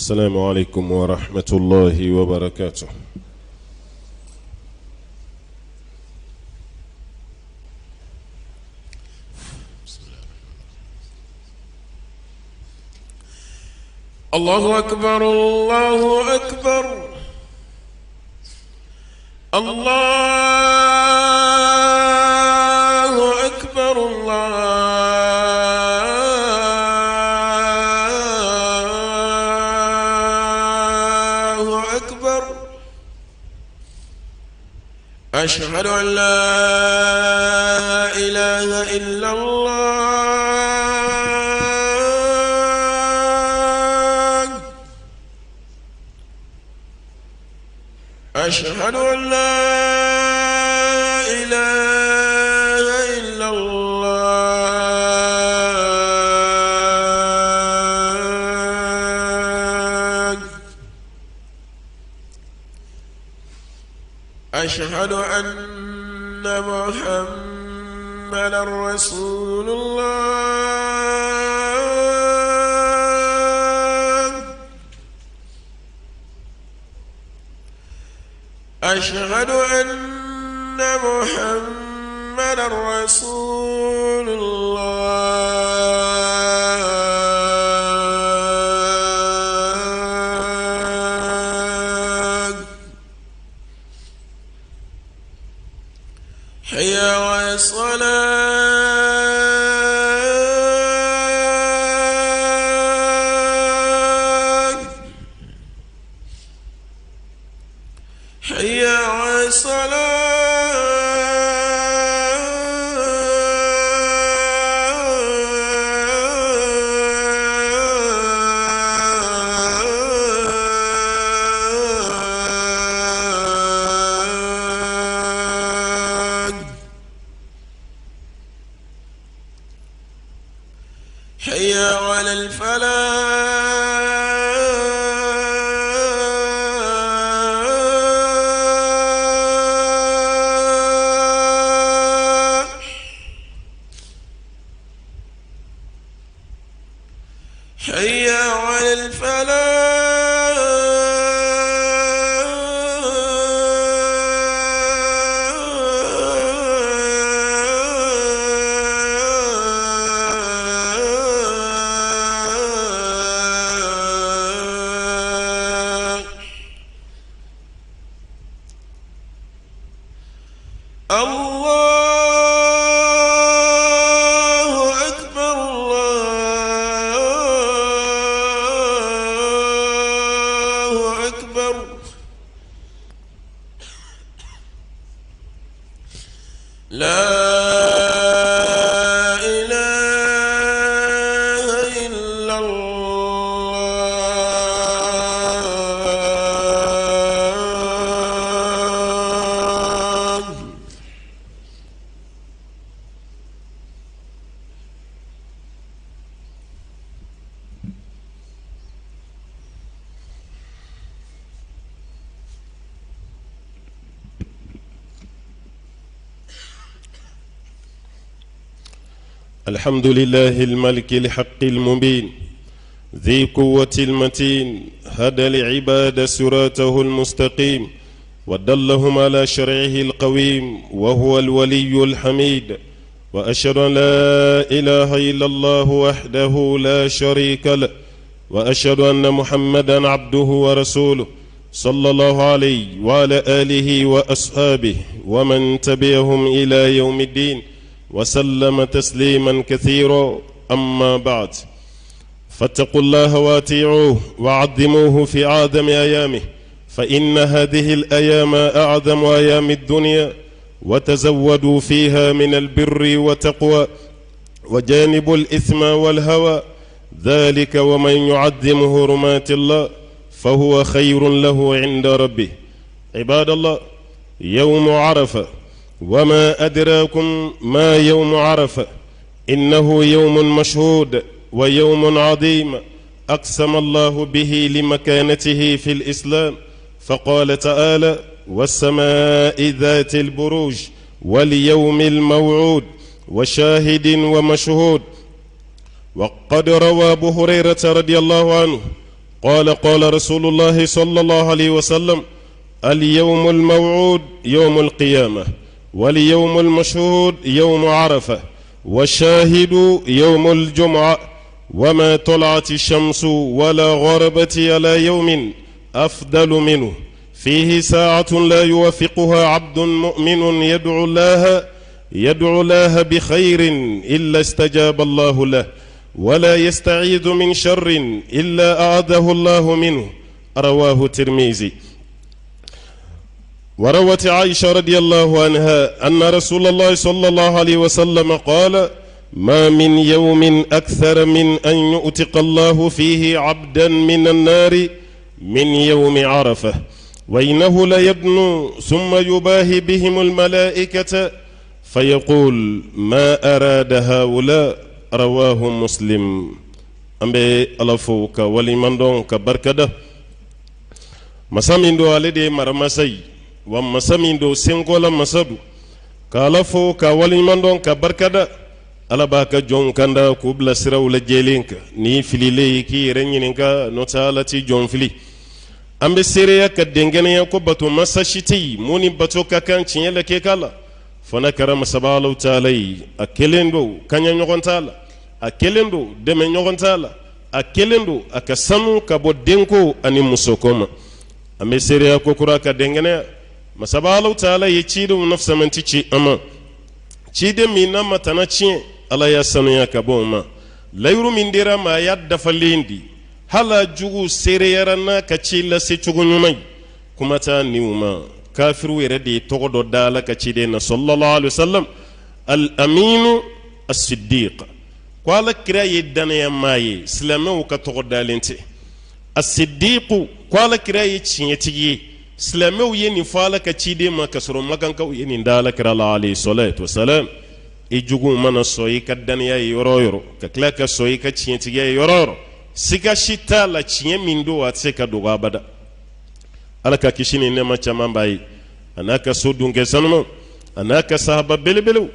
السلام عليكم ورحمة الله وبركاته. الله أكبر الله أكبر الله أكبر الله أكبر أشهد أن لا إله إلا الله أشهد أن لا إله إلا الله أشهد أن محمدا رسول الله أشهد أن محمدا رسول الله حي على الصلاة حي على الصلاة حي على الفلاح حي على الفلاح الله أكبر الله أكبر لا إله إلا الله الحمد لله الملك الحق المبين ذي قوة المتين، هدى العباد صراطه المستقيم ودلهم على شرعه القويم، وهو الولي الحميد. وأشهد أن لا إله إلا الله وحده لا شريك له، وأشهد أن محمدا عبده ورسوله صلى الله عليه وعلى آله وأصحابه ومن تبعهم إلى يوم الدين وسلم تسليما كثيرا. أما بعد، فاتقوا الله واتيعوه وعظموه في أعظم أيامه، فإن هذه الأيام أعظم أيام الدنيا، وتزودوا فيها من البر والتقوى وجانبوا الإثم والهوى، ذلك ومن يعظم حرمات الله فهو خير له عند ربه. عباد الله، يوم عرفة، وما أدراكم ما يوم عرفة؟ إنه يوم مشهود ويوم عظيم، أقسم الله به لمكانته في الإسلام، فقال تعالى: والسماء ذات البروج واليوم الموعود وشاهد ومشهود. وقد روى أبو هريرة رضي الله عنه قال قال رسول الله صلى الله عليه وسلم اليوم الموعود يوم القيامة واليوم المشهود يوم عرفة والشاهد يوم الجمعة وما طلعت الشمس ولا غربت على يوم أفضل منه فيه ساعة لا يوافقها عبد مؤمن يدعو الله يدعو الله بخير إلا استجاب الله له ولا يستعيذ من شر إلا أعاذه الله منه رواه الترمذي وروت عائشة رضي الله عنها أن رسول الله صلى الله عليه وسلم قال ما من يوم أكثر من أن يؤتق الله فيه عبدا من النار من يوم عرفة وإنه ليدنو ثم يباهي بهم الملائكة فيقول ما أراد هؤلاء رواه مسلم an bɛ ala fo ka waleɲuman dɔn ka barikada masa min don ale de ye maramasa ye wa masa min don senkɔla masa don ka ala fo ka waleɲuman dɔn ka barikada ala b'a ka jɔnw kanda k'u bila siraw la jɛlen kan n'i fililen ye k'i yɛrɛ ɲininka n'o tɛ ala ti jɔn fili an bɛ seereya ka dɛnkɛnɛya ko bato masa si tɛ yen mun ni bato ka kan tiɲɛ la k'e k'a la fo n'a kɛra masaba Alahu taala ye a kelen don kaɲa ɲɔgɔn t'a la a kelen don dɛmɛ ɲɔgɔn t'a la a kelen don a ka sanu ka bɔ denko ani musoko ma an bɛ seereya ko kura ka dɛnkɛnɛya masaba Alahu taala ye cidenw nafisamanti ci an ma ciden min n'a ma tana tiɲɛ ala y'a sanuya ka bɔ o ma layiru min dira a ma a y'a dafalen di hali a jugu seereyara n'a ka ci lase cogo ɲuman ye kuma t'a niw ma kafiriw yɛrɛ de ye tɔgɔ dɔ da ala ka ciden na sallallahu alaihi wasallam al aminu as-siddiq ko ala kira ye dannayamaa ye silamɛw ka tɔgɔ dalen tɛ as-siddiq ko ala kira ye tiɲɛtigi ye silamɛw ye nin fɔ ala ka ciden ma ka sɔrɔ makankaw ye nin da ala kira la alayhi salatu wasalam i juguw mana sɔn i ka dannaya ye yɔrɔ o yɔrɔ ka tila ka sɔn i ka tiɲɛtigiya ye yɔrɔ o yɔrɔ siga si t'a la tiɲɛ min don a tɛ se ka dogo abada ala ka kisi ni nɛɛma caman b'a ye a n'a ka so dunkɛ sanumaw a n'a ka sahaba belebelew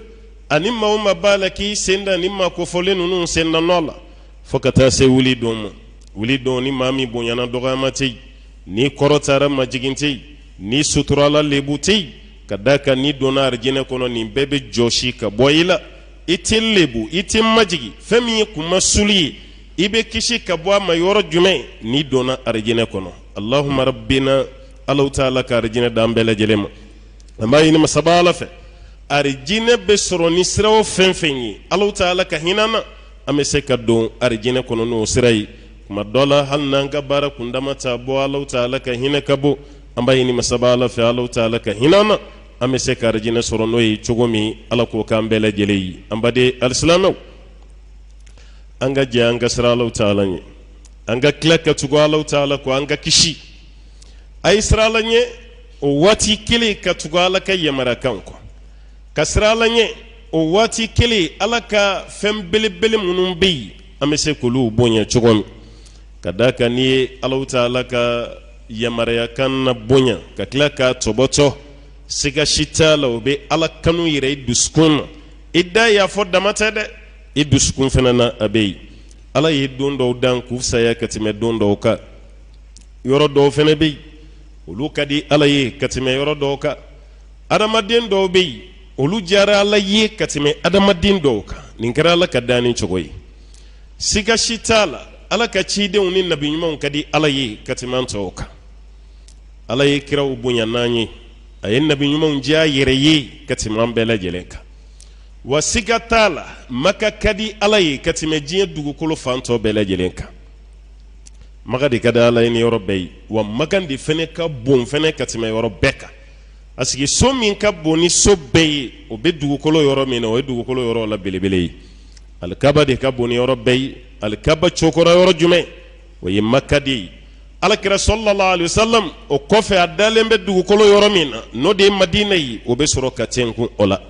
ani maa o maa b'a la k'i sen da ni maa kofɔlen ninnu sen da nɔ la fo ka taa se wuli don ma wuli don ni maa min bonyana dɔgɔyama tɛ yen n'i kɔrɔtara majigin tɛ yen n'i suturala lebu tɛ yen ka d'a kan n'i donna arijinɛ kɔnɔ nin bɛɛ bɛ jɔsi ka bɔ i la i tɛ lebu i tɛ majigin fɛn min ye kunmasuli ye i bɛ kisi ka bɔ a ma yɔrɔ jumɛn n'i donna arijinɛ kɔnɔ allahumma rabbina Alahu taala ka arijinɛ d'an bɛɛ lajɛlen ma an b'a ɲini masaba ala fɛ arijinɛ bɛ sɔrɔ ni sira o fɛn fɛn ye Alahu taala ka hinɛ na an bɛ se ka don arijinɛ kɔnɔ n'o sira ye kuma dɔ la hali n'an ka baara kundama ta bɔ Alahu taala ka hinɛ ka bon an b'a ɲini masaba ala fɛ Alahu taala ka hinɛ na an bɛ se ka arijinɛ sɔrɔ n'o ye cogo min ala k'o k'an bɛɛ lajɛlen ye an baden alisilamɛw an ka jɛ an ka siran Alahu taala ɲɛ an ka tila ka tugu Alahu taala kɔ an ka kisi a ye siran ala ɲɛ o waati kelen ka tugu ala ka yamariyakan kɔ ka siran ala ɲɛ o waati kelen ala ka fɛn belebele minnu bɛ yen an bɛ se k'olu bonya cogo min ka d'a kan n'i ye Alahu taala ka yamariyakan na bonya ka tila k'a tɔbɔtɔ siga si t'a la o bɛ ala kanu yira i dusukun na i da y'a fɔ dama tɛ dɛ i dusukun fana na a bɛ yen ala ye don dɔw dan k'u fisaya ka tɛmɛ don dɔw kan yɔrɔ dɔw fana bɛ yen olu ka di ala ye ka tɛmɛ yɔrɔ dɔw kan adamaden dɔw bɛ yen olu diyara ala ye ka tɛmɛ adamaden dɔw kan nin kɛra ala ka danni cogo ye siga si t'a la ala ka cidenw ni nabi ɲumanw ka di ala ye ka tɛmɛ an tɔw kan ala ye kiraw bonya n'an ye a ye nabi ɲumanw diya a yɛrɛ ye ka tɛmɛ an bɛɛ lajɛlen kan wa siga t'a la maka ka di ala ye ka tɛmɛ diɲɛ dugukolo fan tɔ bɛɛ lajɛlen kan maka de ka di ala ye ni yɔrɔ bɛɛ ye wa maka de fana ka bon fana ka tɛmɛ yɔrɔ bɛɛ kan parce que so min ka bon ni so bɛɛ ye o bɛ dugukolo yɔrɔ min na o ye dugukolo yɔrɔ la belebele ye alikaba de ka bon ni yɔrɔ bɛɛ ye alikaba cokora yɔrɔ jumɛn o ye maka de ye alakira sallallahu alaihi wasallam o kɔfɛ a dalen bɛ dugukolo yɔrɔ min na n'o de ye madina ye o bɛ sɔrɔ ka tɛnkun o la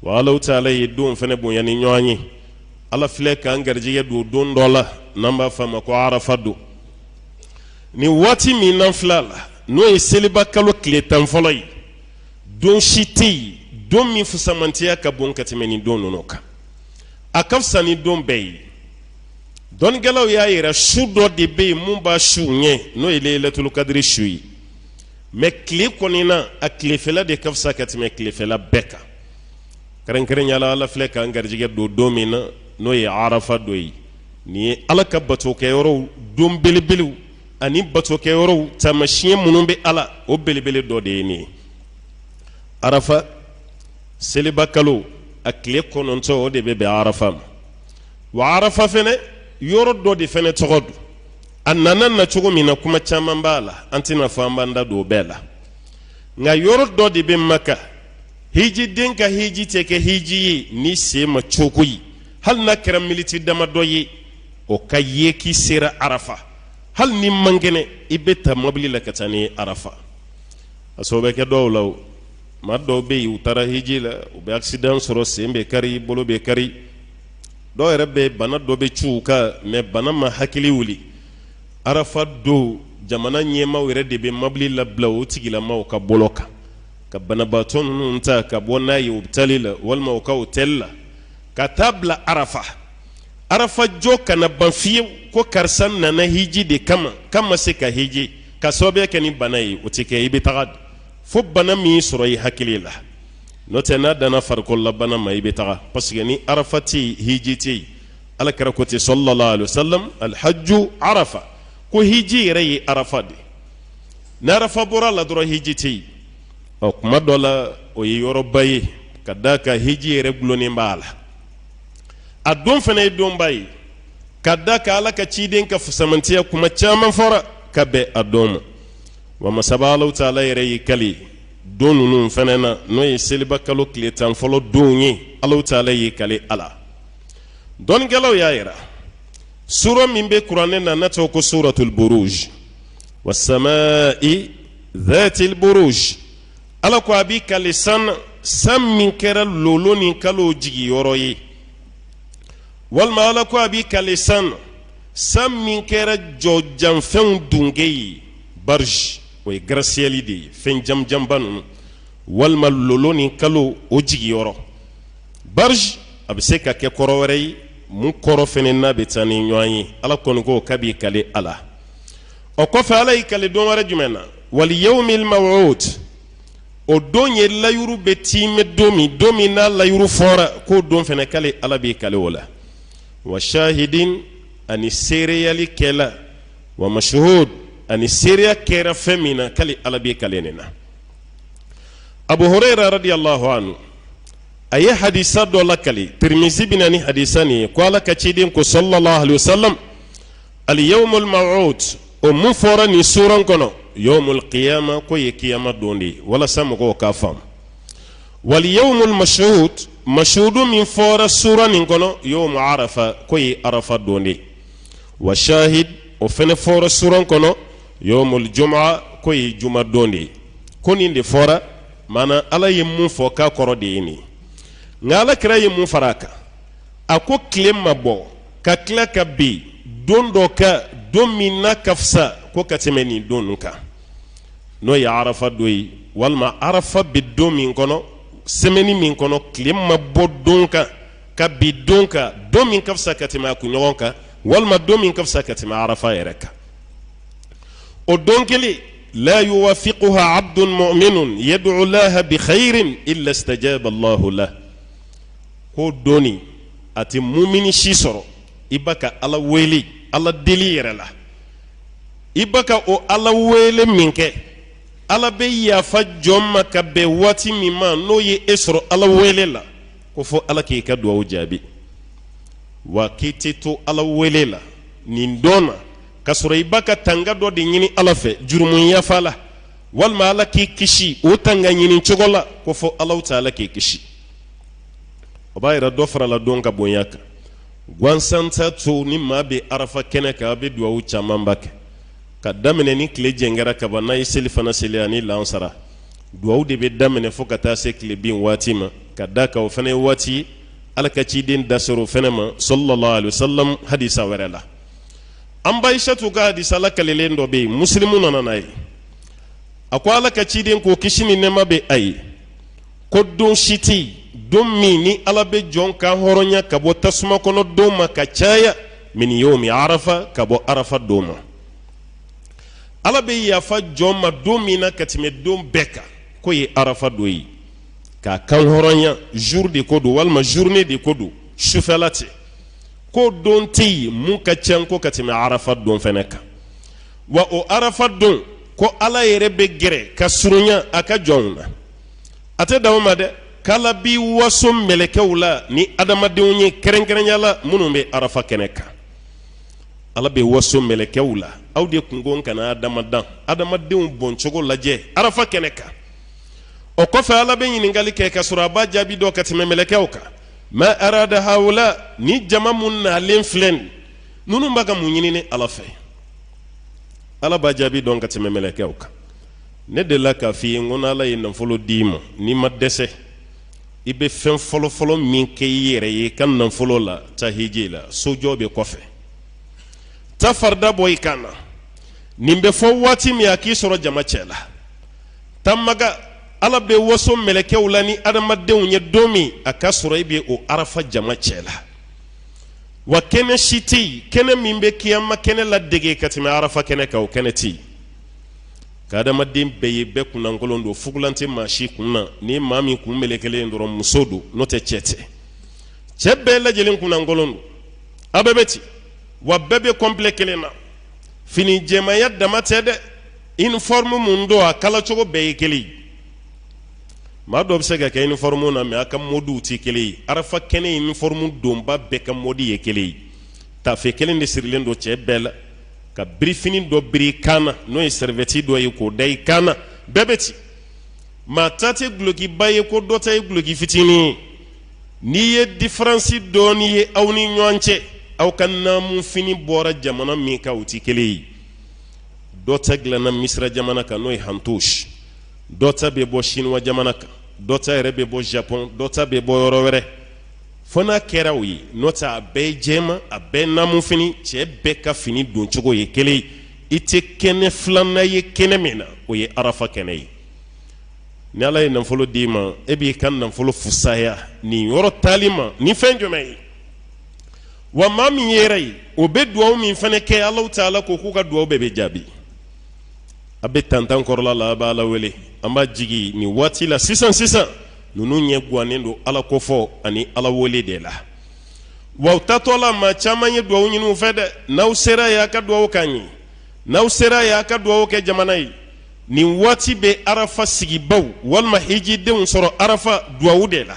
wa Alahu taala ye don fana bonya ni ɲɔgɔn ye ala filɛ k'an garijɛgɛ don don dɔ la n'an b'a fɔ a ma ko arafa don nin waati min n'an filɛ a la n'o ye seliba kalo tile 10 fɔlɔ ye don si tɛ yen don min fusamantiya ka bon ka tɛmɛ nin don ninnu kan a ka fisa ni don bɛɛ ye. Dɔnnikɛlaw y'a yira su dɔ de bɛ yen mun b'a su ɲɛ, n'o ye leyilatulu kadiri su ye. Mɛ tile kɔni na, a tilefɛla de ka fisa ka tɛmɛ tilefɛla bɛɛ kan. Kɛrɛnkɛrɛnya la, Ala filɛ k'an garijɛgɛ don don min na, n'o ye arafa don ye. Nin ye Ala ka batokɛyɔrɔw don belebelew ani batokɛyɔrɔw taamasiyɛn minnu bɛ Ala, o belebele dɔ de ye nin ye. Arafa seliba kalo a tile 9, o de bɛ bɛn arafa ma. Wa arafa fɛnɛ yɔrɔ dɔ de fɛnɛ tɔgɔ don. A nana na cogo min na, kuma caman b'a la, an tɛna fɔ an b'an da don o bɛɛ la. Nka yɔrɔ dɔ de bɛ Maka, hijiden ka hiji tɛ kɛ hiji ye ni sen ma cogo ye, hali n'a kɛra miniti damadɔ ye, o ka ye k'i sera arafa. Hali ni man kɛnɛ, i bɛ ta mobili la ka taa n'i ye arafa. Parce que o bɛ kɛ dɔw la, o maa dɔw bɛ yen, u taara hiji la, u bɛ accident sɔrɔ, sen bɛ kari, bolo bɛ kari. Dɔw yɛrɛ bɛ bana dɔ bɛ cu u kan, mɛ bana ma hakili wuli. Arafa don, jamana ɲɛmaaw yɛrɛ de bɛ mobili labila o tigilamaw ka bolo kan ka banabaatɔ ninnu ta ka bɔ n'a ye hôpital la walima u ka hôtel la ka taa bila arafa. Arafa jɔ kana ban fiyewu ko karisa nana hiji de kama k'a ma se ka hiji ka sababuya kɛ ni bana ye, o tɛ kɛ. I bɛ taga fo bana min sɔrɔ i hakili la. N'o tɛ, n'a danna farikololabana ma, i bɛ taga, parce que ni arafa tɛ yen, hiji tɛ yen. Ala kira ko ten sallallahu alaihi wasallam: alhajju arafa. Ko hiji yɛrɛ ye arafa de. Ni arafa bɔra la dɔrɔn, hiji tɛ yen. Ɔ, kuma dɔ la, o ye yɔrɔba ye ka d'a kan hiji yɛrɛ gulonnen b'a la. A don fana ye donba ye ka da kan Ala ka ciden ka fusamantiya kuma caman fɔra ka bɛn a don ma. Wa masaba Alahu taala yɛrɛ y'i kali don ninnu fana na, n'o ye seliba kalo tile 10 fɔlɔ don ye. Alahu taala y'i kali a la. Dɔnnikɛlaw y'a yira sura min bɛ kuranɛ na, n'a tɔgɔ ko suratul buruj, wasamai dhatil buruj. Ala ko a b'i kali san na, san min kɛra lolo ni kalo jigiyɔrɔ ye. Walima Ala ko a b'i kali san na, san min kɛra jɔjanfɛnw dunge ye. Barj, o ye gratte-ciel de ye, fɛn jamjanba ninnu, walima lolo ni kalo o jigiyɔrɔ. Barj a bɛ se ka kɛ kɔrɔ wɛrɛ ye mun kɔrɔ fɛnɛ n'a bɛ taa ni ɲɔgɔn ye. Ala kɔni ko k'a b'i kali a la. O kɔfɛ, Ala y'i kali don wɛrɛ jumɛn na? Wal yawmil maw'ud. O don ye layuru bɛ tiimɛ don min, don min n'a layuru fɔra, k'o don fɛnɛ, k'ale Ala b'i kali o la. Wa shahidin, ani seereyali kɛla, wa mashhud, ani seereya kɛra fɛn min na, k'ale Ala b'i kali nin na. Abu Hurayra radiyallahu anhu, a ye hadisa dɔ lakali, Tirimizi bɛ na ni hadisa nin ye, ko Ala ka ciden ko sallallahu alaihi wasallam: al yawmul maw'ud, o mun fɔra nin suran kɔnɔ, yawmul qiyama, ko ye kiyama don de ye, walasa mɔgɔw k'a faamu. Wal yawmul mashhud, mashhudu min fɔra suran nin kɔnɔ, yawmu arafa, ko ye arafa don de ye. Wa shahid, o fɛnɛ fɔra suran kɔnɔ, yawmul juma, ko ye juma don de ye. Ko nin de fɔra, maana Ala ye mun fɔ k'a kɔrɔ de ye nin ye. Nka Ala kira ye mun fara a kan? A ko tile ma bɔ ka tila ka bin don dɔ kan, don min n'a ka fisa ko ka tɛmɛ nin don ninnu kan, n'o ye arafa don ye, walima arafa bɛ don min kɔnɔ, semaine min kɔnɔ, tile ma bɔ don kan ka bin don kan, don min ka fisa ka tɛmɛ a kunɲɔgɔn kan, walima don min ka fisa ka tɛmɛ arafa yɛrɛ kan. O don kelen, la yuwafiquha abdun mu'minun yad'u laha bi khairin illa istajaba Allahu lah. Ko doni a tɛ mumini si sɔrɔ, i ba ka Ala wele, Ala deli yɛrɛ la, i ba ka o Ala wele min kɛ, Ala bɛ yafa jɔn ma ka bɛn waati min ma, n'o ye e sɔrɔ Ala wele la, ko fo Ala k'i ka duwawu jaabi. Wa k'i tɛ to Ala wele la nin don na ka sɔrɔ i ba ka tanga dɔ de ɲini Ala fɛ jurumu yafa la, walima Ala k'i kisi o tanga ɲini cogo la, ko fo Alahu taala k'i kisi. O b'a yira dɔ farala don ka bonya kan. Gansan t'a to ni maa bɛ arafa kɛnɛ kan, a bɛ duwawu camanba kɛ ka daminɛ ni tile jɛngɛra ka ban. N'a ye seli fana seli ani lansara, duwawu de bɛ daminɛ fo ka taa se tile bin waati ma, ka da kan o fana ye waati ye Ala ka ciden da sera o fana ma sallallahu alaihi wasallam hadisa wɛrɛ la. An ba Aisatu ka hadisa lakalilen dɔ bɛ yen, Musilimu nana n'a ye. A ko Ala ka ciden ko, kisi ni nɛɛma bɛ a ye, ko don si tɛ yen, don min ni Ala bɛ jɔn kan hɔrɔnya ka bɔ tasuma kɔnɔ don ma ka caya min yomi arafa, ka bɔ arafa don ma. Ala bɛ yafa jɔn ma don min na ka tɛmɛ don bɛɛ kan, k'o ye arafa don ye. K'a kan hɔrɔnya, jour de ko don walima journée de ko don, sufɛla tɛ, ko don tɛ yen mun ka ca ko ka tɛmɛ arafa don fɛnɛ kan. Wa o arafa don ko Ala yɛrɛ bɛ gɛrɛ ka surunya a ka jɔnw na. A tɛ dan o ma dɛ, k'Ala b'i waso mɛlɛkɛw la ni adamadenw ye, kɛrɛnkɛrɛnya la minnu bɛ arafa kɛnɛ kan. Ala bɛ waso mɛlɛkɛw la. Aw de kun ko n kana Adama dan, adamadenw bɔncogo lajɛ arafa kɛnɛ kan. O kɔfɛ Ala bɛ ɲininkali kɛ ka sɔrɔ a b'a jaabi dɔn ka tɛmɛ mɛlɛkɛw kan. Ma arada haula, ni jama mun nalen filɛ nin, ninnu b'a ka mun ɲini ne Ala fɛ? Ala b'a jaabi dɔn ka tɛmɛ mɛlɛkɛw kan. Ne delila k'a f'i ye n ko n'Ala ye nafolo d'i ma, n'i ma dɛsɛ, i bɛ fɛn fɔlɔfɔlɔ min kɛ i yɛrɛ ye i ka nafolo la, taa hiji la, sojɔ bɛ kɔfɛ, taa farida bɔ i kan na. Nin bɛ fɔ waati min a k'i sɔrɔ jama cɛ la. Taa Maka, Ala bɛ waso mɛlɛkɛw la ni adamadenw ye don min, a ka sɔrɔ i bɛ o arafa jama cɛ la. Wa kɛnɛ si tɛ yen, kɛnɛ min bɛ kiyama kɛnɛ ladege ka tɛmɛ arafa kɛnɛ kan, o kɛnɛ tɛ yen. Ka adamaden bɛɛ ye, bɛɛ kunnankolon don, fugulan tɛ maa si kun na. Ni maa min kun melekelen dɔrɔn, muso don, n'o tɛ cɛ tɛ. Cɛ bɛɛ lajɛlen kunnankolon don, a bɛɛ bɛ ten. Wa bɛɛ bɛ complet kelen na, fini jɛmanya dama tɛ dɛ, uniforme mun don, a kalacogo bɛɛ ye kelen ye. Maa dɔ bɛ se ka kɛ uniforme na, mais a ka modiw tɛ kelen ye. Arafa kɛnɛ uniforme donba bɛɛ ka modi ye kelen ye. Tafe kelen de sirilen don cɛ bɛɛ la, ka birifini dɔ biri i kan na, n'o ye sɛrivɛti dɔ ye k'o da i kan na, bɛɛ bɛ ten. Maa ta tɛ dulokiba ye ko dɔ ta ye duloki fitinin ye. N'i ye diferansi dɔɔni ye aw ni ɲɔgɔn cɛ, aw ka naamufini bɔra jamana min kan, o tɛ kelen ye. Dɔ ta dilanna Misira jamana kan, n'o ye hantosi, dɔ ta bɛ bɔ Sinuwa jamana kan, dɔ ta yɛrɛ bɛ bɔ Japɔn, dɔ ta bɛ bɔ yɔrɔ wɛrɛ. Fo n'a kɛra o ye, n'o tɛ a bɛɛ ye jɛman, a bɛɛ naamufini, cɛ bɛɛ ka fini doncogo ye kelen ye. I tɛ kɛnɛ filanan ye kɛnɛ min na, o ye arafa kɛnɛ ye. Ni Ala ye nafolo d'i ma, e b'i ka nafolo fusaya nin yɔrɔ taali ma ni fɛn jumɛn ye? Wa maa min yɛrɛ ye, o bɛ duwawu min fana kɛ, Alahu taala ko k'u ka duwawu bɛɛ bɛ jaabi. A bɛ tantan kɔrɔla la, a bɛ Ala wele, an b'a jigi nin waati la sisan sisan, ninnu ɲɛ gannen don Ala kofɔ ani Ala wele de la. Wa u taatɔ la, maa caman ye duwawu ɲini u fɛ dɛ. N'aw sera yen, a ka duwawu k'an ye. N'aw sera yen, a ka duwawu kɛ jamana ye. Nin waati bɛ arafa sigibaw walima hijidenw sɔrɔ arafa duwawu de la,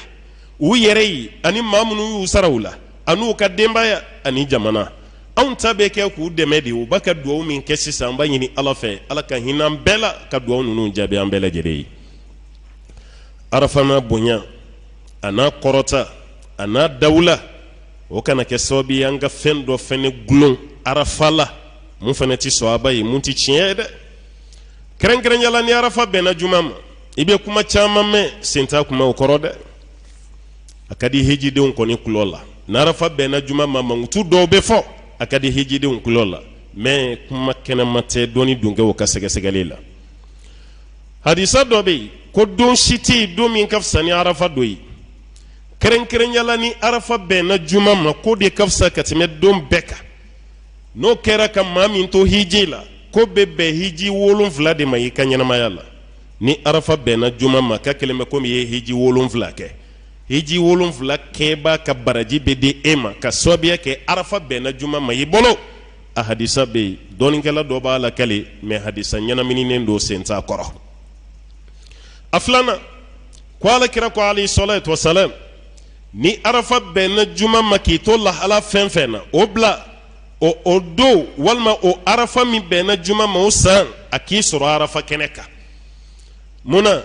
u yɛrɛ ye ani maa minnu y'u sara u la, an'u ka denbaya ani jamana. Anw ta bɛ kɛ k'u dɛmɛ de. U b'a ka duwawu min kɛ sisan, an b'a ɲini Ala fɛ, Ala ka hinɛ an bɛɛ la, ka duwawu ninnu jaabi an bɛɛ lajɛlen ye. Arafa n'a bonya, a n'a kɔrɔta, a n'a dawula, o kana kɛ sababu ye an ka fɛn dɔ fɛnɛ gulon arafa la mun fɛnɛ tɛ sɔaba ye, mun tɛ tiɲɛ ye dɛ. Kɛrɛnkɛrɛnya la, ni arafa bɛnna juma ma, i bɛ kuma caman mɛn, sen t'a kuma o kɔrɔ dɛ. A ka di hijidenw kɔni kulo la, n'arafa bɛnna juma ma, mankutu dɔw bɛ fɔ, a ka di hijidenw kulo la, mais kuma kɛnɛma tɛ dɔnni donkɛw ka sɛgɛsɛgɛli la. Hadisa dɔ bɛ yen ko don si tɛ yen don min ka fisa ni arafa don ye, kɛrɛnkɛrɛnya la ni arafa bɛnna juma ma, k'o de ka fisa ka tɛmɛ don bɛɛ kan. N'o kɛra ka maa min to hiji la, k'o bɛ bɛn hiji 7 de ma i ka ɲɛnamaya la. Ni arafa bɛnna juma ma, k'a kɛlen bɛ komi i ye hiji 7 kɛ. Hiji 7 kɛbaa ka baraji bɛ di e ma ka sababuya kɛ arafa bɛnna juma ma i bolo. A hadisa bɛ yen, dɔnnikɛla dɔ b'a lakali, mais hadisa ɲɛnamininen don, sen t'a kɔrɔ. A filanan ko Ala kira ko alayhi salatu wasalam, ni arafa bɛnna juma ma k'i to lahala fɛn fɛn na, o bila o don walima o arafa min bɛnna juma ma o san, a k'i sɔrɔ arafa kɛnɛ kan. Mun na?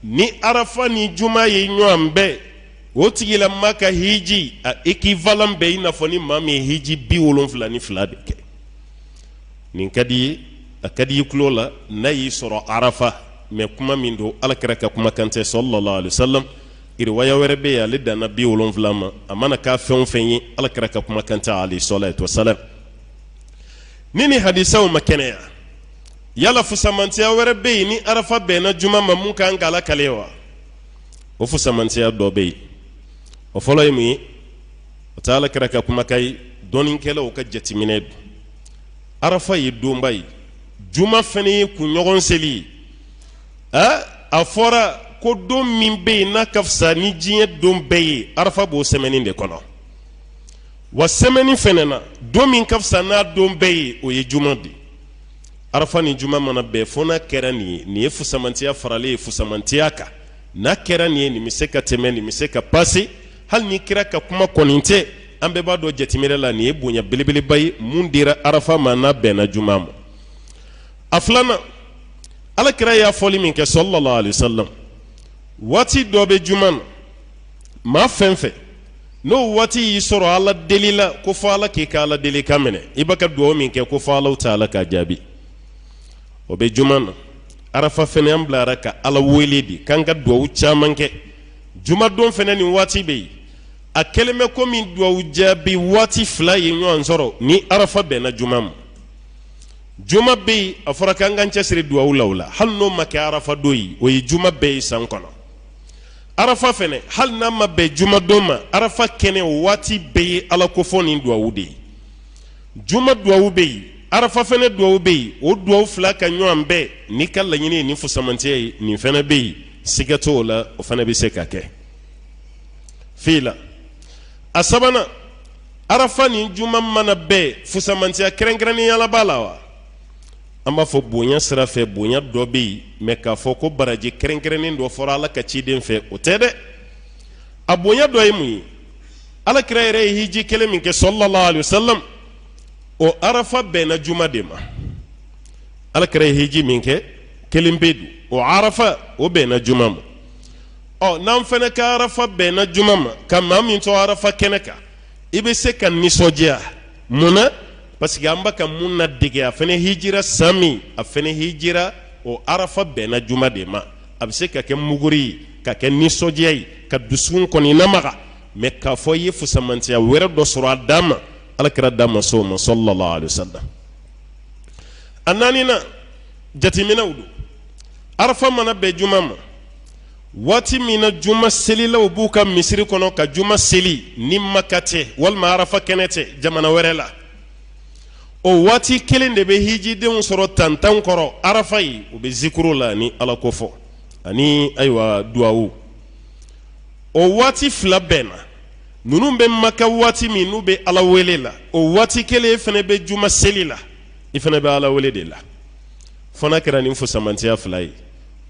Ni arafa ni juma ye ɲɔgɔn bɛn, o tigilama ka hiji a équivalent bɛ i n'a fɔ ni maa min ye hiji 72 de kɛ. Nin ka di ye, a ka di i tulo la n'a y'i sɔrɔ arafa, mais kuma min don, Ala kira ka kumakan tɛ sallallahu alaihi wasallam. Riwaya wɛrɛ bɛ yen, ale danna 70 ma. A mana k'a fɛn o fɛn ye, Ala kira ka kumakan tɛ alayhi salatu wasalam. Ni hadisaw ma kɛnɛya, yala fusamantiya wɛrɛ bɛ yen ni arafa bɛnna juma ma mun kan k'a lakale wa? O fusamantiya dɔ bɛ yen. O fɔlɔ ye mun ye? O tɛ Ala kira ka kumakan ye. Dɔnnikɛlaw ka jateminɛ don. Arafa ye donba ye, juma fɛnɛ ye kunɲɔgɔn seli ye. A fɔra ko don min bɛ yen n'a ka fisa ni diɲɛ don bɛɛ ye, arafa b'o sɛmɛni de kɔnɔ. Wa sɛmɛni fɛnɛ na, don min ka fisa n'a don bɛɛ ye, o ye juma de. Arafa ni juma mana bɛn, fo n'a kɛra nin ye, nin ye fusamantiya faralen ye fusamantiya kan. N'a kɛra nin ye, nin bɛ se ka tɛmɛ, nin bɛ se ka pase. Hali ni kira ka kuma kɔni tɛ, an bɛɛ b'a dɔn jateminɛ la nin ye bonya belebeleba ye mun dira arafa ma n'a bɛnna juma ma. A filanan, ala kira y'a fɔli min kɛ sallallahu alaihi wasallam, waati dɔ bɛ juma na, maa fɛn fɛn n'o waati y'i sɔrɔ ala deli la, ko fɔ ala k'i ka ala deli kan minɛ, i b'a ka dugawu min kɛ ko fɔ Alahu taala k'a jaabi, o bɛ juma na. Arafa fɛnɛ an bilara ka ala wele de, k'an ka dugawu caman kɛ. Jumadon fɛnɛ nin waati bɛ yen, a kɛlen bɛ komi dugawu jaabi waati fila ye ɲɔgɔn sɔrɔ ni arafa bɛnna juma ma. Juma bɛ yen, a fɔra k'an k'an cɛsiri dugawu la o la, hali n'o ma kɛ arafa don ye, o ye juma bɛɛ ye san kɔnɔ. Arafa fɛnɛ, hali n'a ma bɛn jumadon ma, arafa kɛnɛ o waati bɛɛ ye ala kofɔ ni dugawu de ye. Juma dugawu bɛ yen, arafa fɛnɛ dugawu bɛ yen, o dugawu fila ka ɲɔgɔn bɛn n'i ka laɲini ye ni fusamantiya ye, nin fɛnɛ bɛ yen, siga t'o la, o fɛnɛ bɛ se ka kɛ fila. A sabanan, arafa ni juma mana bɛn, fusamantiya kɛrɛnkɛrɛnnenya la b'a la wa? An b'a fɔ bonya sira fɛ, bonya dɔ bɛ yen, mɛ k'a fɔ ko baraji kɛrɛnkɛrɛnnen dɔ fɔra ala ka ciden fɛ, o tɛ dɛ. A bonya dɔ ye mun ye? Ala kira yɛrɛ ye hiji kelen min kɛ sallallahu alaihi wasallam, o arafa bɛnna juma de ma. Ala kira ye hiji min kɛ kelen pe don, o arafa o bɛnna juma ma. Ɔ, n'an fana ka arafa bɛnna juma ma, ka maa min to arafa kɛnɛ kan, i bɛ se ka nisɔndiya. Mun na? Parce que an b'a ka mun na dege, a fana hijira san min, a fana hijira, o arafa bɛnna juma de ma. A bɛ se ka kɛ muguri ye, ka kɛ nisɔndiya ye, ka dusukun kɔni namaga, mɛ k'a fɔ i ye fusamantiya wɛrɛ dɔ sɔrɔ a dan ma, ala kira da ma s'o ma sallallahu alaihi wasallam. A naaninan, jateminɛw don. Arafa mana bɛn juma ma, waati min na juma selilaw b'u ka misiri kɔnɔ ka juma seli, ni maka tɛ walima arafa kɛnɛ tɛ jamana wɛrɛ la, o waati kelen de bɛ hijidenw sɔrɔ tantan kɔrɔ arafa ye, u bɛ zikuru la ni ala ko fɔ ani ayiwa duwawu. O waati fila bɛnna, ninnu bɛ maka waati min n'u bɛ ala wele la, o waati kelen fana bɛ juma seli la, i fana bɛ ala wele de la. Fana kɛra nin fusamantiya fila ye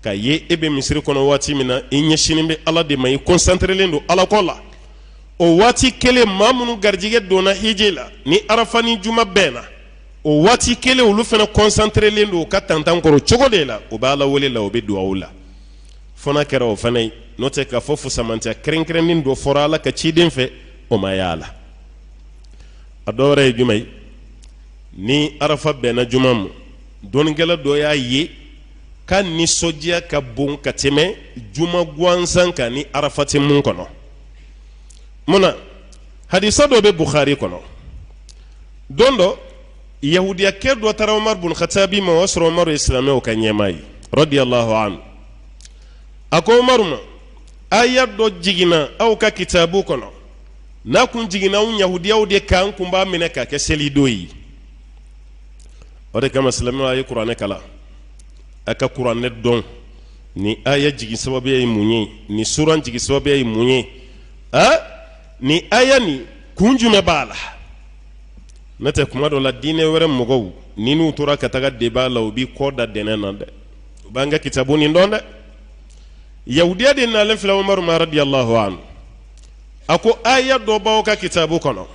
k'a ye e bɛ misiri kɔnɔ waati min na, i ɲɛsinnen bɛ ala de ma, i kɔnsanterelen don ala ko la. O waati kelen, maa minnu garijɛgɛ donna hiji la ni arafa ni juma bɛnna, o waati kelen olu fana kɔnsanterelen don u ka tantan kɔrɔ cogo de la, u bɛ ala wele la, u bɛ duwawu la. Fana kɛra o fana ye. N'o tɛ k'a fɔ fusamantiya kɛrɛnkɛrɛnnen dɔ fɔra ala ka ciden fɛ, o ma y'a la. A dɔ wɛrɛ ye jumɛn ye? Ni arafa bɛnna juma ma, dɔnnikɛla dɔ y'a ye k'a nisɔndiya ka bon ka tɛmɛ juma gansan kan ni arafa tɛ mun kɔnɔ. Mun na? Hadisa dɔ bɛ Bukhari kɔnɔ. Don dɔ, yahudiyakɛ dɔ taara Umar bun Khatabi ma, o y'a sɔrɔ Umaru ye silamɛw ka ɲɛmaa ye radiyallahu anhu. A ko Umaru ma, aya dɔ jiginna aw ka kitabu kɔnɔ, n'a kun jiginna anw yahudiyaw de kan, an kun b'a minɛ k'a kɛ selidon ye. O de kama silamɛw, a ye kuranɛ kalan, a ka kuranɛ dɔn. Ni aya jigin sababuya ye mun ye? Ni suran jigin sababuya ye mun ye? A ni aya nin kun jumɛn b'a la? N'o tɛ kuma dɔ la, diinɛ wɛrɛ mɔgɔw ni n'u tora ka taga débat la, u b'i kɔ da dɛnɛ na dɛ. U b'an ka kitabu nin dɔn dɛ. Yahudiya de nalen filɛ Umaru ma radiyallahu anhu, a ko aya dɔ b'aw ka kitabu kɔnɔ,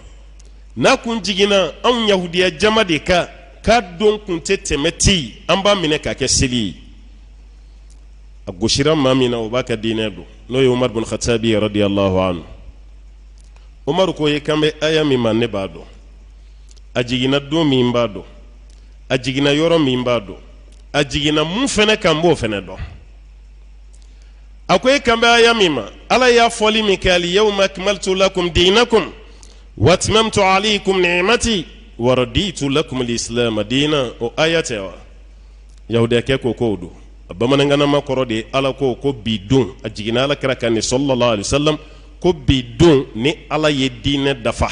n'a kun jiginna anw yahudiya jama de kan, k'a don kun tɛ tɛmɛ ten, an b'a minɛ k'a kɛ seli ye. A gosira maa min na, o b'a ka diinɛ dɔn, n'o ye Umar bin Khatabi radiyallahu anhu. Umaru ko i kan bɛ aya min ma, ne b'a dɔn. A jiginna don min, n b'a dɔn. A jiginna yɔrɔ min, n b'a dɔn. A jiginna mun fɛnɛ kan, n b'o fɛnɛ dɔn. A ko e kan bɛ aya min ma, ala y'a fɔli min kɛ, al-yawma akmaltu lakum dinakum wa atmamtu alaykum ni'mati wa raditu lakum al-islam diina, o aya tɛ wa? Yahudiyakɛ ko k'o don. A bamanankanama kɔrɔ de ye, ala ko ko bi don, a jiginna ala kira kan ni sallallahu alaihi wasallam, ko bi don ni ala ye diinɛ dafa.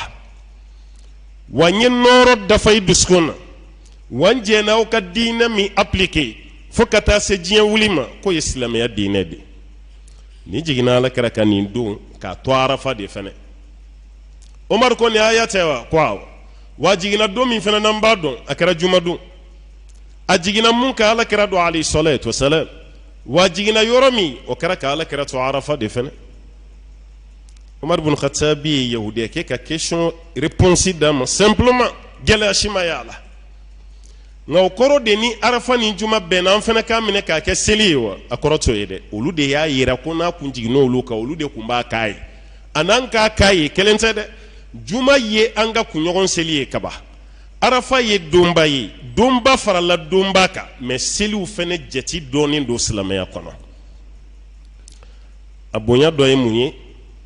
Wa n ye nɔɔrɔ dafa i dusukun na, wa n jɛnna aw ka diinɛ min appliquer fo ka taa se diɲɛ wuli ma, k'o ye silamɛya diinɛ de. Nin jiginna ala kira kan nin don k'a to arafa de fɛnɛ. Umaru ko nin aya tɛ wa? Ko awɔ. Wa a jiginna don min fɛnɛ n'an b'a dɔn, a kɛra jumadon. A jiginna mun kan ala kira don alayhi salatu wasalam, wa a jiginna yɔrɔ min, o kɛra ka ala kira to arafa de fɛnɛ. Umaru bin Khattabi ye yahudiyakɛ ka question réponse d'a ma simplement, gɛlɛya si ma y'a la. Nka o kɔrɔ de ni arafa ni juma bɛnna, an fana k'a minɛ k'a kɛ seli ye wa? A kɔrɔ t'o ye dɛ. Olu de y'a yira ko n'a kun jiginna olu kan, olu de kun b'a k'a ye. A n'an k'a k'a ye kelen tɛ dɛ. Juma ye an ka kunɲɔgɔn seli ye kaban, arafa ye donba ye, donba farala donba kan, mɛ seliw fana jate dɔnnen don silamɛya kɔnɔ. A bonya dɔ ye mun ye?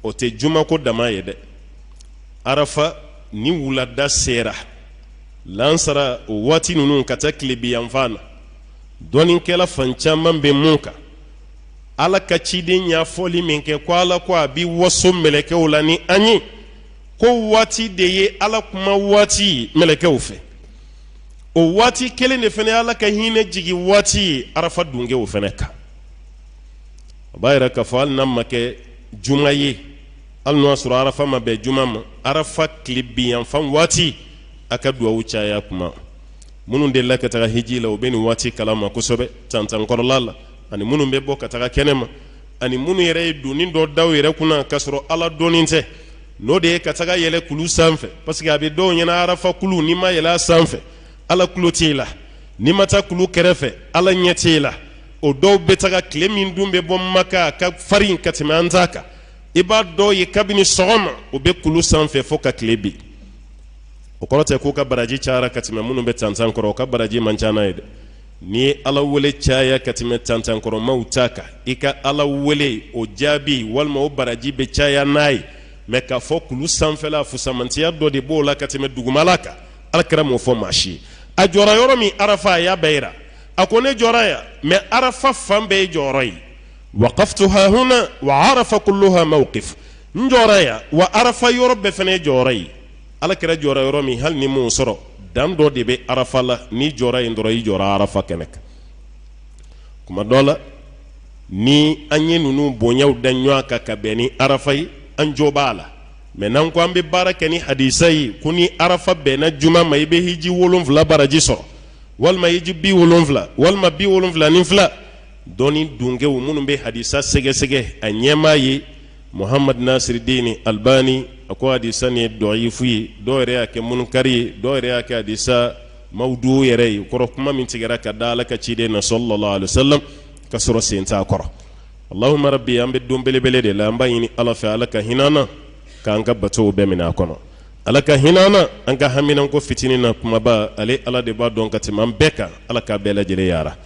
O tɛ jumako dama ye dɛ. Arafa ni wulada sera lansara o waati ninnu ka taa tilebin yanfan na, dɔnnikɛla fan caman bɛ mun kan, ala ka ciden y'a fɔli min kɛ ko ala ko a b'i waso mɛlɛkɛw la ni an ye, ko waati de ye ala kuma waati ye mɛlɛkɛw fɛ. O waati kelen de fana ye ala ka hinɛ jigin waati ye arafa dunkew fana kan. O b'a yira k'a fɔ hali n'a ma kɛ juma ye, hali n'o y'a sɔrɔ arafa ma bɛn juma ma, arafa tilebin yanfan waati a ka duwawu caya kuma. Minnu delila ka taga hiji la, u bɛ nin waati kalama kosɛbɛ, tantankɔrɔla la, ani minnu bɛ bɔ ka taga kɛnɛ ma, ani minnu yɛrɛ ye doni dɔ da u yɛrɛ kunna k'a sɔrɔ ala dɔnni tɛ, n'o de ye ka taga yɛlɛ kulu sanfɛ, parce que a bɛ dɔw ɲɛna arafa kulu, n'i ma yɛlɛ a sanfɛ ala tulo t'e la, n'i ma taa kulu kɛrɛfɛ ala ɲɛ t'e la. O dɔw bɛ taga tile min dun bɛ bɔ maka a ka farin ka tɛmɛ an ta kan, i b'a dɔw ye kabini sɔgɔma o bɛ kulu sanfɛ fo ka tile bin. O kɔrɔ tɛ k'u ka baraji cayara ka tɛmɛ minnu bɛ tantan kɔrɔ, o ka baraji man ca n'a ye dɛ. N'i ye ala wele caya ka tɛmɛ tantankɔrɔmaw ta kan, i ka ala wele o jaabi walima o baraji bɛ caya n'a ye. Mɛ k'a fɔ kulu sanfɛla fusamantiya dɔ de b'o la ka tɛmɛ dugumala kan, ala kira m'o fɔ maa si ye. A jɔra yɔrɔ min arafa, a y'a bɛɛ yira. A ko ne jɔra yan, mɛ arafa fan bɛɛ ye jɔyɔrɔ ye. Waqaftu hahuna wa arafa kulluha mawqif. N jɔra yan, wa arafa yɔrɔ bɛɛ fana ye jɔyɔrɔ ye. Ala kira jɔra yɔrɔ min, hali n'i m'o sɔrɔ, dan dɔ de bɛ arafa la, n'i jɔra yen dɔrɔn i jɔra arafa kɛnɛ kan. Kuma dɔ la ni an ye ninnu bonyaw da ɲɔgɔn kan ka bɛn ni arafa ye, an jo b'a la. Mɛ n'an ko an bɛ baara kɛ ni hadisa ye ko ni arafa bɛnna juma ma i bɛ hiji 70 baraji sɔrɔ, walima hiji 70, walima 72, dɔnni dunkew minnu bɛ hadisa sɛgɛsɛgɛ, a ɲɛmaa ye Muhamad Nasiridini Albani, a ko hadisa nin ye dɔyifu ye, dɔw yɛrɛ y'a kɛ munkari ye, dɔw yɛrɛ y'a kɛ hadisa mawudu yɛrɛ ye, kɔrɔ kuma min tigɛra ka da ala ka ciden na sallallahu alaihi wasallam ka sɔrɔ sen t'a kɔrɔ. Allahumma rabbi, an bɛ don belebele de la, an b'a ɲini ala fɛ ala ka hinɛ an na, k'an ka batow bɛɛ minɛ a kɔnɔ. Ala ka hinɛ an na, an ka haminanko fitinin na kumaba, ale ala de b'a dɔn ka tɛmɛ an bɛɛ kan. Ala k'a bɛɛ lajɛlen yara.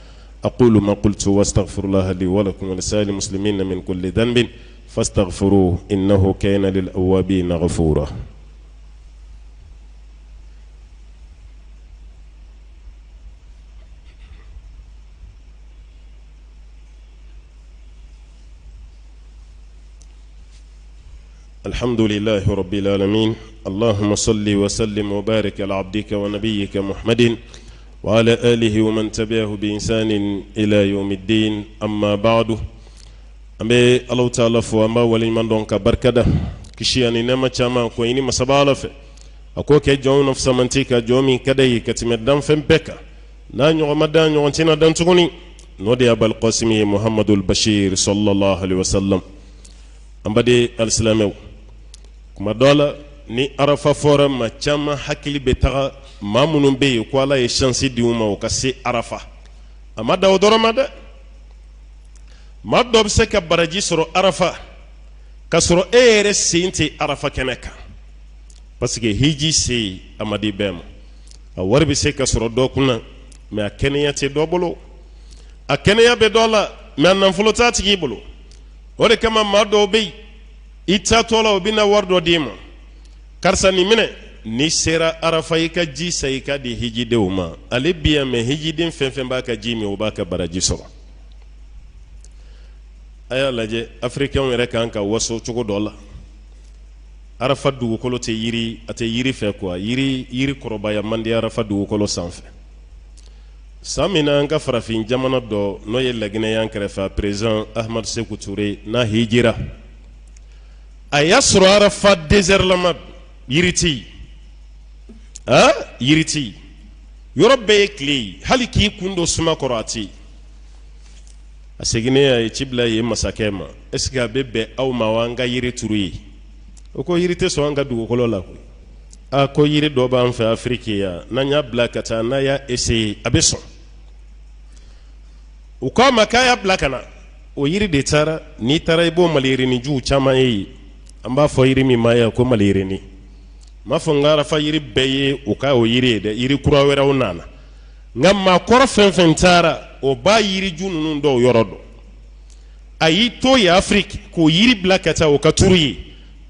أقول ما قلت واستغفر الله لي ولكم ولسائر المسلمين من كل ذنب فاستغفروه إنه كان للأوابين غفورا. الحمد لله رب العالمين، اللهم صل وسلم وبارك على عبدك ونبيك محمد وعلى آله ومن تبعه بإحسان إلى يوم الدين. أما بعد، an bɛ Alahu taala fo, an b'a waleɲuman dɔn ka barikada, kisi ani nɛɛma caman ko ɲini masaba Ala fɛ, a k'o kɛ jɔnw na fisamanti ka jɔn min ka d'a ye ka tɛmɛ danfɛn bɛɛ kan, n'a ɲɔgɔn ma dan, ɲɔgɔn tɛna dan tuguni, n'o de ye Abal Kasimi ye Muhamadul Bashir sallallahu alaihi wasallam. An baden alisilamɛw, kuma dɔ la ni arafa fɔra, maa caman hakili bɛ taga maa minnu bɛ yen ko ala ye chance di u ma u ka se arafa. A ma dan o dɔrɔn ma dɛ, maa dɔ bɛ se ka baraji sɔrɔ arafa ka sɔrɔ e yɛrɛ sen tɛ arafa kɛnɛ kan, parce que hiji se a ma di bɛɛ ma. A wari bɛ se ka sɔrɔ dɔ kunna, mɛ a kɛnɛya tɛ dɔ bolo. A kɛnɛya bɛ dɔ la, mɛ a nafolo t'a tigi bolo. O de kama maa dɔw bɛ yen, i taatɔ la u bɛna wari dɔ d'i ma, karisa nin minɛ, n'i sera arafa i ka ji san i ka di hijidenw ma. Ale bi yan, mɛ hijiden fɛn fɛn b'a ka ji min, o b'a ka baraji sɔrɔ. A y'a lajɛ, afirikɛnw yɛrɛ kan ka waso cogo dɔ la. Arafa dugukolo tɛ yiri, a tɛ yiri fɛ quoi, yiri yiri kɔrɔbaya man di arafa dugukolo sanfɛ. San min na an ka farafin jamana dɔ, n'o ye Laginɛ y'an kɛrɛfɛ, président Ahmadu Seku Ture n'a hijira, a y'a sɔrɔ arafa désert lama, yiri tɛ yen, a yiri tɛ yen, yɔrɔ bɛɛ ye tile ye, hali k'i kun don suma kɔrɔ a tɛ yen. A seginnen, a ye ci bila yen masakɛ ma: est ce que a bɛ bɛn aw ma wa an ka yiri turu yen? O ko yiri tɛ sɔn an ka dugukolo la koyi. A ko yiri dɔ b'an fɛ Afiriki yan, n'an y'a bila ka taa, n'a y'a essayer, a bɛ sɔn. U k'a ma k'a y'a bila ka na. O yiri de taara. N'i taara, i b'o maliyirinijuw caman ye yen. An b'a fɔ yiri min ma yan ko maliyirini. N m'a fɔ n ka arafa yiri bɛɛ ye u ka o yiri ye dɛ, yiri kura wɛrɛw nana, nka maakɔrɔ fɛn fɛn taara, o b'a yiriju ninnu dɔw yɔrɔ dɔn. A y'i to yen Afiriki k'o yiri bila ka taa o ka turu yen.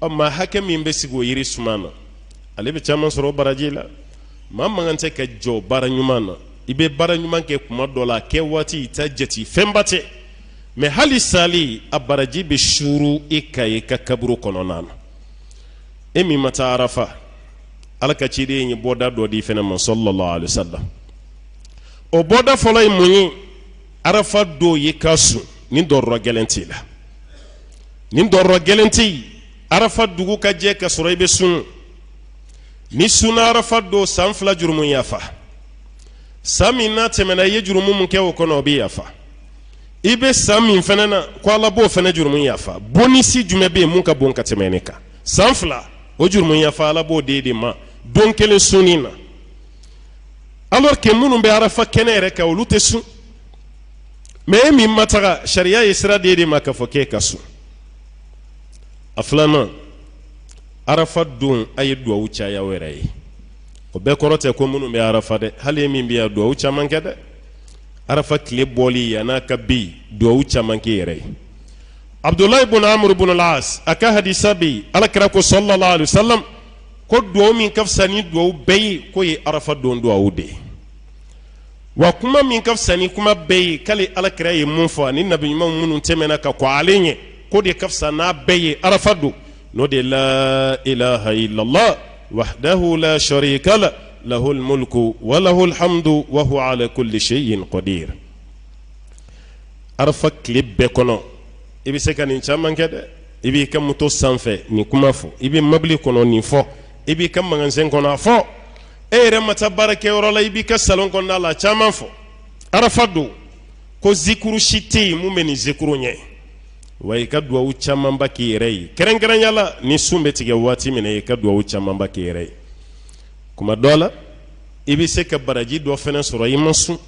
Ɔ, maa hakɛ min bɛ sigi o yiri suma na, ale bɛ caman sɔrɔ o baraji la. Maa man kan tɛ ka jɔ baara ɲuman na. I bɛ baara ɲuman kɛ kuma dɔ la, a kɛ waati i ta jate fɛnba tɛ, mɛ hali sali a baraji bɛ suuru i ka i ka kaburu kɔnɔna na. E min ma taa arafa, Ala ka ciden ye bɔda dɔ di fɛnɛ ma, sallallahu alaihi wasallam. O bɔda fɔlɔ ye mun ye? Arafa don i ka sun ni dɔrɔrɔ gɛlɛn t'i la, ni dɔrɔrɔ gɛlɛn tɛ yen, arafa dugu ka jɛ ka sɔrɔ i bɛ sun. N'i sunna arafa don, san 2 jurumu yafa. San min n'a tɛmɛna, i ye jurumu min kɛ o kɔnɔ, o bɛ yafa. I bɛ san min fɛnɛ na, ko Ala b'o fɛnɛ jurumu yafa. Bonisi jumɛn bɛ yen mun ka bon ka tɛmɛ nin kan? San 2 o jurumu yafa, Ala b'o di de ma don kelen sunni na, alors que minnu bɛ arafa kɛnɛ yɛrɛ kan, olu tɛ sun. Mɛ e min ma taga, sariya ye sira di de ma k'a fɔ k'e ka sun. A filanan, arafa don, a ye duwawu caya aw yɛrɛ ye. O bɛɛ kɔrɔ tɛ ko minnu bɛ arafa dɛ, hali e min bɛ yan, duwawu caman kɛ dɛ. Arafa tile bɔli yann'a ka bin, duwawu caman k'i yɛrɛ ye. Abudulayi bun Amuru bun Las a ka hadisa bɛ yen, Ala kira ko sallallahu alaihi wasallam ko duwawu min ka fisa ni duwawu bɛɛ ye, k'o ye arafa don duwawu de ye. Wa kuma min ka fisa ni kuma bɛɛ ye, k'ale Ala kira ye mun fɔ ani nabi ɲuman minnu tɛmɛna ka kɔn ale ɲɛ, k'o de ka fisa n'a bɛɛ ye arafa don, n'o de la ilaha illallah wahdahu la sharika la lahul mulku wa lahul hamdu wa huwa ala kulli shay'in qadir. Arafa tile bɛɛ kɔnɔ, i bɛ se ka nin caman kɛ dɛ. I b'i ka moto sanfɛ nin kuma fɔ, i bɛ mobili kɔnɔ nin fɔ, i b'i ka magasin kɔnɔ a fɔ, e yɛrɛ ma taa baarakɛyɔrɔ la, i b'i ka salon kɔnɔna la caman fɔ. Arafa don, ko zikuru si tɛ yen mun bɛ nin zikuru ɲɛ. Wa i ka duwawu camanba k'i yɛrɛ ye, kɛrɛnkɛrɛnya la ni sun bɛ tigɛ waati min na, i ka duwawu camanba k'i yɛrɛ ye. Kuma dɔ la, i bɛ se ka baraji dɔ fɛnɛ sɔrɔ i ma sun.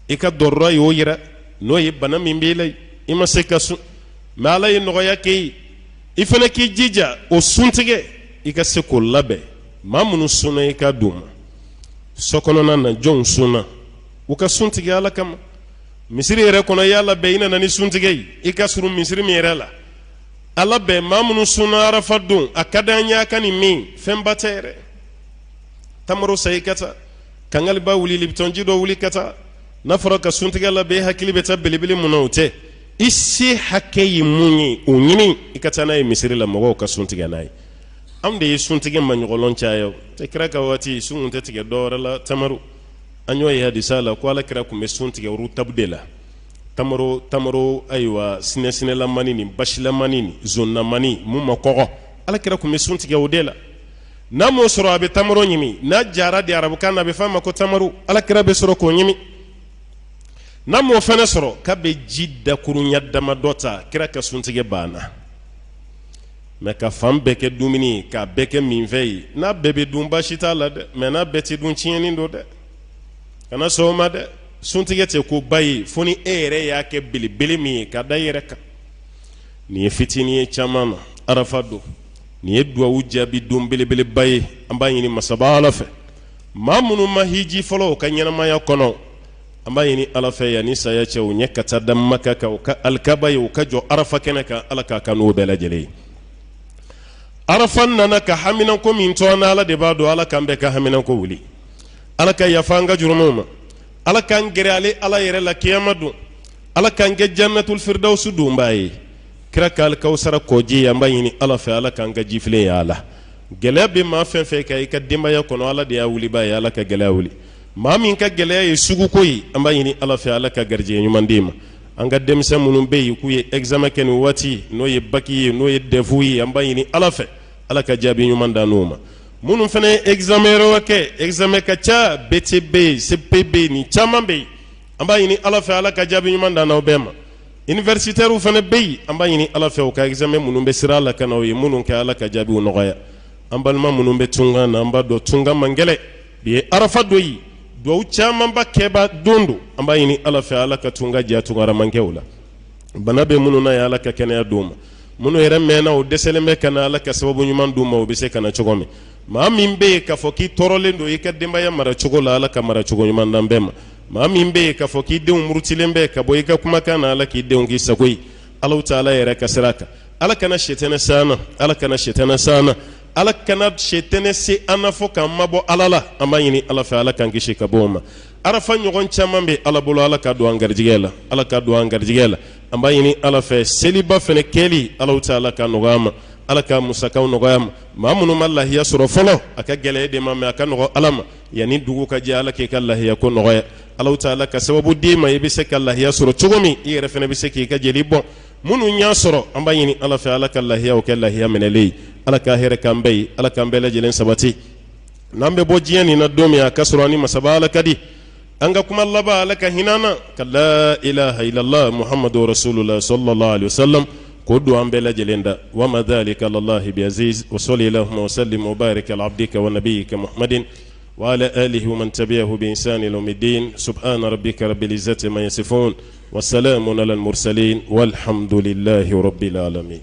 I ka dɔrɔrɔ y'o yira, n'o ye bana min b'i la, i ma se ka sun, mɛ Ala ye nɔgɔya kɛ ye, i fana k'i jija o suntigɛ, i ka se k'o labɛn. Maa minnu sunna, i ka d'u ma. So kɔnɔna na, jɔnw sunna, u ka sun tigɛ Ala kama. Misiri yɛrɛ kɔnɔ, i y'a labɛn, i nana ni suntigɛ ye, i ka surun misiri min yɛrɛ la, a labɛn. Maa minnu sunna arafa don, a ka d'an ye a ka nin min, fɛnba tɛ yɛrɛ. Tamaro san i ka taa, kankaliba wuli, liptɔnji dɔ wuli ka taa. N'a fɔra ka suntigɛ labɛn, e hakili bɛ taa belebele mun na? O tɛ. I se hakɛ ye mun ye, o ɲini, i ka taa n'a ye misiri la, mɔgɔw ka sun tigɛ n'a ye. Anw de ye suntigɛ maɲɔgɔlɔn caya. O tɛ kira ka waati, sun tun tɛ tigɛ dɔwɛrɛ la, tamaro. An y'o ye hadisa la ko Ala kira tun bɛ sun tigɛ rutabu de la, tamaro, tamaro, ayiwa, sinɛsinɛlamani ni basilamani ni zonnamani mun ma kɔgɔ, Ala kira tun bɛ sun tigɛ o de la. N'a m'o sɔrɔ, a bɛ tamaro ɲimi. N'a jara de, arabukan na a bɛ f'a ma ko tamaro, Ala kira bɛ sɔrɔ k'o ɲimi. N'a m'o fana sɔrɔ, k'a bɛ ji dakurunya damadɔ ta, kira ka suntigɛ banna. Mɛ ka fan bɛɛ kɛ dumuni ye, k'a bɛɛ kɛ minfɛn ye, n'a bɛɛ bɛ dun, baasi t'a la dɛ, mɛ n'a bɛɛ tɛ dun, tiɲɛni don dɛ. Kana sɔn o ma dɛ. Suntigɛ tɛ ko ba ye fo ni e yɛrɛ y'a kɛ belebele min ye ka da i yɛrɛ kan. Nin ye fitinin ye caman na. Arafa don, nin ye duwawu jaabi don belebeleba ye. An b'a ɲini masaba Ala fɛ, maa minnu ma hiji fɔlɔ u ka ɲɛnamaya kɔnɔ, an b'a ɲini Ala fɛ yanni saya cɛ, u ɲɛ ka taa da Maka kan, u ka alikaba ye, u ka jɔ arafa kɛnɛ kan. Ala k'a kan n'o bɛɛ lajɛlen ye. Arafa nana ka haminanko min to an na, Ala de b'a dɔn. Ala k'an bɛɛ ka haminanko wuli. Ala ka yafa an ka jurumuw ma. Ala k'an gɛrɛ ale Ala yɛrɛ la kiyama don. Ala k'an kɛ jannatul firdawusu donbaa ye. Kira ka alikawusara kɔji, an b'a ɲini Ala fɛ, Ala k'an ka jifilen y'a la. Gɛlɛya bɛ maa fɛn fɛn kan i ka denbaya kɔnɔ, Ala de y'a wulibaa ye, Ala ka gɛlɛya wuli. Maa min ka gɛlɛya ye suguko ye, an b'a ɲini Ala fɛ, Ala ka garijɛgɛ ɲuman d'i ma. An ka denmisɛn minnu bɛ yen k'u ye examen kɛ nin waati, n'o ye bac ye, n'o ye DEF ye, an b'a ɲini Ala fɛ, Ala ka jaabi ɲuman d'an n'u ma. Minnu fana ye examen wɛrɛw kɛ, examen ka ca, BT bɛ yen, CP bɛ yen, nin caman bɛ yen, an b'a ɲini Ala fɛ, Ala ka jaabi ɲuman d'an n'aw bɛɛ ma. Universitaires fana bɛ yen, an b'a ɲini Ala fɛ, u ka examen minnu bɛ sira la ka na, u ye minnu kɛ, Ala ka jaabiw nɔgɔya. An balima minnu bɛ tunga na, an b'a dɔn tunga man gɛlɛn. Bi ye arafa don ye, duwawu camanba kɛba don don. An b'a ɲini Ala fɛ, Ala ka tunga diya tungarankɛw la. Bana bɛ minnu na ye, Ala ka kɛnɛya d'u ma. Minnu yɛrɛ mɛnna, u dɛsɛlen bɛ ka na, Ala ka sababu ɲuman d'u ma, u bɛ se ka na cogo min. Maa min bɛ yen k'a fɔ k'i tɔɔrɔlen don i ka denbaya mara cogo la, Ala ka mara cogo ɲuman d'an bɛɛ ma. Maa min bɛ yen k'a fɔ k'i denw murutilen bɛ ka bɔ i ka kumakan na, Ala k'i denw k'i sago ye Alahu taala yɛrɛ ka sira kan. Ala kana sɛtɛnɛ se an na, Ala kana sɛtɛnɛ se an na, Ala kana sɛtɛnɛ se an na fo k'an mabɔ Ala la. An b'a ɲini Ala fɛ, Ala k'an kisi ka bɔ o ma. Arafa ɲɔgɔn caman bɛ Ala bolo, Ala ka don an garijɛgɛ la, Ala ka don an garijɛgɛ la. An b'a ɲini Ala fɛ, seliba fana kɛli, Alahu taala ka nɔgɔya ma, Ala ka musakaw nɔgɔya ma. Maa minnu ma lahiya sɔrɔ fɔlɔ, a ka gɛlɛn e de ma, mais a ka nɔgɔ Ala ma. Yanni dugu ka jɛ, Ala k'i ka lahiya ko nɔgɔya. Alahu taala ka sababu d'i ma, i bɛ se ka lahiya sɔrɔ cogo min, i yɛrɛ fana bɛ se k'i ka jeli bɔn. Minnu y'a sɔrɔ, an b'a ɲini Ala fɛ, Ala ka lahiyaw kɛ lahiya minɛlen ye. Ala ka hɛrɛ k'an bɛɛ ye, Ala k'an bɛɛ lajɛlen sabati. N'an bɛ bɔ diɲɛ nin na don min, a ka sɔrɔ an ni masaba Ala ka di. An ka kuma laban, Ala ka hinɛ an na ka la ilaha illallah Muhammadu rasulullah sallallahu alaihi wasallam k'o don an bɛɛ lajɛlen da. Wa ma dhalika alallahi bi aziz. Wa salli allahumma wa sallim wa barik ala abdika wa nabiyyika Muhammadin wa ala alihi wa man tabi'ahu bi ihsani ila yawmiddin. Subhana rabbika rabbil izzati ma yasifun wa salamun ala al mursalin walhamdulillahi rabbil alamin.